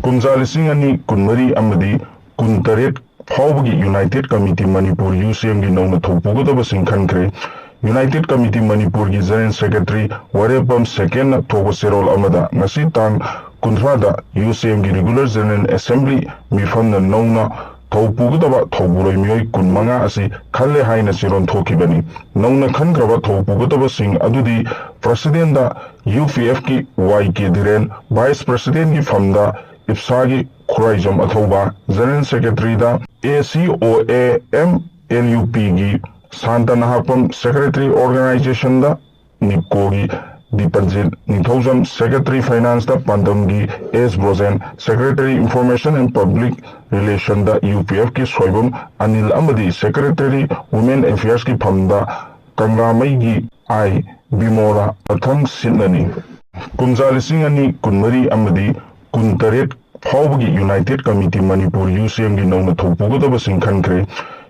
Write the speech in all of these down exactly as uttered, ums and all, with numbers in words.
ꯀꯨꯝꯖꯥ ꯂꯤꯁꯤꯡ ꯑꯅꯤ ꯀꯨꯟꯃꯔꯤ ꯑꯃꯗꯤ ꯀꯨꯟꯇꯔꯦꯠ ꯐꯥꯎꯕꯒꯤ United Committee Manipur, ꯌꯨ ꯁꯤ ꯑꯦꯝꯒꯤ ꯅꯧꯅ ꯊꯧ ꯄꯨꯒꯗꯕꯁꯤꯡ ꯈꯟꯈ꯭ꯔꯦ꯫ United Committee Manipurꯒꯤ General Secretary ꯋꯥꯔꯦꯞꯐꯝ ꯁꯦꯀꯦꯟꯅ ꯊꯣꯛꯄ ꯆꯦꯔꯣꯜ ꯑꯃꯗ, ꯉꯁꯤ ꯇꯥꯡ ꯀꯨꯟꯊ꯭ꯔꯥꯗ ꯌꯨ ꯁꯤ ꯑꯦꯝꯒꯤ Regular General Assembly ꯃꯤꯐꯝꯅ ꯅꯧꯅ ꯊꯧ ꯄꯨꯒꯗꯕ ꯊꯧꯄꯨꯔꯣꯏ ꯃꯤꯑꯣꯏ ꯀꯨꯟꯃꯉꯥ ꯑꯁꯤ ꯈꯜꯂꯦ ꯍꯥꯏꯅ ꯆꯦꯔꯣꯜ ꯊꯣꯛꯈꯤꯕꯅꯤ꯫ ꯅꯧꯅ ꯈꯟꯈ꯭ꯔꯕ ꯊꯧ ꯄꯨꯒꯗꯕꯁꯤꯡ ꯑꯗꯨꯗꯤ Presidentꯗ ꯌꯨ ꯄꯤ ꯑꯦꯐꯀꯤ ꯋꯥꯏ ꯀꯦ ꯙꯤꯔꯦꯟ, Vice Presidentꯀꯤ ꯐꯝꯗ ꯏꯞꯁꯥꯒꯤ ꯈꯨꯔꯥꯏꯖꯝ ꯑꯊꯧꯕ, General Secretaryꯗ A C O A M L U ꯄꯤꯒꯤ ꯁꯥꯟꯇ ꯅꯍꯥꯛꯄꯝ, Secretary Organizationꯗ ꯅꯤꯞꯀꯣꯒꯤ ꯗꯤꯄꯟꯖꯤꯠ ꯅꯤꯡꯊꯧꯖꯝ, Secretary Financeꯇ ꯄꯥꯟꯗꯝꯒꯤ S Brojen, Secretary Information and Public Relationꯗ ꯌꯨ ꯄꯤ ꯑꯦꯐꯀꯤ ꯁꯣꯏꯕꯝ ꯑꯅꯤꯜ ꯑꯃꯗꯤ Secretary Women Affairsꯀꯤ ꯐꯝꯗ ꯀꯪꯂꯥꯃꯩꯒꯤ ꯑꯥꯏ ꯕꯤꯃꯣꯔꯥ ꯃꯊꯪ ꯁꯤꯠꯅꯅꯤ꯫ ꯀꯨꯝꯖꯥ ꯂꯤꯁꯤꯡ ꯑꯅꯤ ꯀꯨꯟꯃꯔꯤ ꯑꯃꯗꯤ ꯀꯨꯟꯇꯔꯦꯠ ꯐꯥꯎꯕꯒꯤ United Committee Manipur, ꯌꯨ ꯁꯤ ꯑꯦꯝꯒꯤ ꯅꯧꯅ ꯊꯧ ꯄꯨꯒꯗꯕꯁꯤꯡ ꯈꯟꯈ꯭ꯔꯦ꯫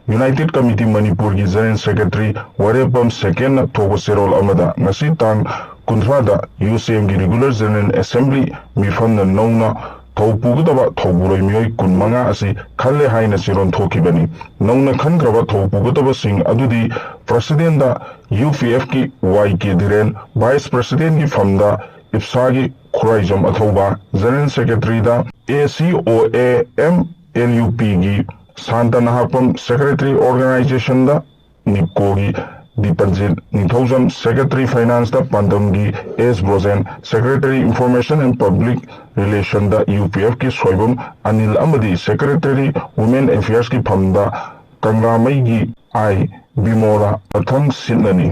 United Committee Manipurꯒꯤ General Secretary ꯋꯥꯔꯦꯞꯐꯝ ꯁꯦꯀꯦꯟꯅ ꯊꯣꯛꯄ ꯆꯦꯔꯣꯜ ꯑꯃꯗ, ꯉꯁꯤ ꯇꯥꯡ ꯀꯨꯟꯊ꯭ꯔꯥꯗ ꯌꯨ ꯁꯤ ꯑꯦꯝꯒꯤ Regular General Assembly ꯃꯤꯐꯝꯅ ꯅꯧꯅ ꯊꯧ ꯄꯨꯒꯗꯕ ꯊꯧꯄꯨꯔꯣꯏ ꯃꯤꯑꯣꯏ ꯀꯨꯟꯃꯉꯥ ꯑꯁꯤ ꯈꯜꯂꯦ ꯍꯥꯏꯅ ꯆꯦꯔꯣꯜ ꯊꯣꯛꯈꯤꯕꯅꯤ꯫ ꯅꯧꯅ ꯈꯟꯈ꯭ꯔꯕ ꯊꯧ ꯄꯨꯒꯗꯕꯁꯤꯡ ꯑꯗꯨꯗꯤ Presidentꯗ ꯌꯨ ꯄꯤ ꯑꯦꯐꯀꯤ ꯋꯥꯏ ꯀꯦ ꯙꯤꯔꯦꯟ, Vice Presidentꯀꯤ ꯐꯝꯗ ꯏꯞꯁꯥꯒꯤ ꯈꯨꯔꯥꯏꯖꯝ ꯑꯊꯧꯕ, General Secretaryꯗ A C O A M L U ꯄꯤꯒꯤ ꯁꯥꯟꯇ ꯅꯍꯥꯛꯄꯝ, Secretary Organizationꯗ ꯅꯤꯞꯀꯣꯒꯤ ꯗꯤꯄꯟꯖꯤꯠ ꯅꯤꯡꯊꯧꯖꯝ, Secretary Financeꯇ ꯄꯥꯟꯗꯝꯒꯤ S Brojen, Secretary Information and Public Relationꯗ ꯌꯨ ꯄꯤ ꯑꯦꯐꯀꯤ ꯁꯣꯏꯕꯝ ꯑꯅꯤꯜ ꯑꯃꯗꯤ Secretary Women Affairsꯀꯤ ꯐꯝꯗ ꯀꯪꯂꯥꯃꯩꯒꯤ ꯑꯥꯏ ꯕꯤꯃꯣꯔꯥ ꯃꯊꯪ ꯁꯤꯠꯅꯅꯤ꯫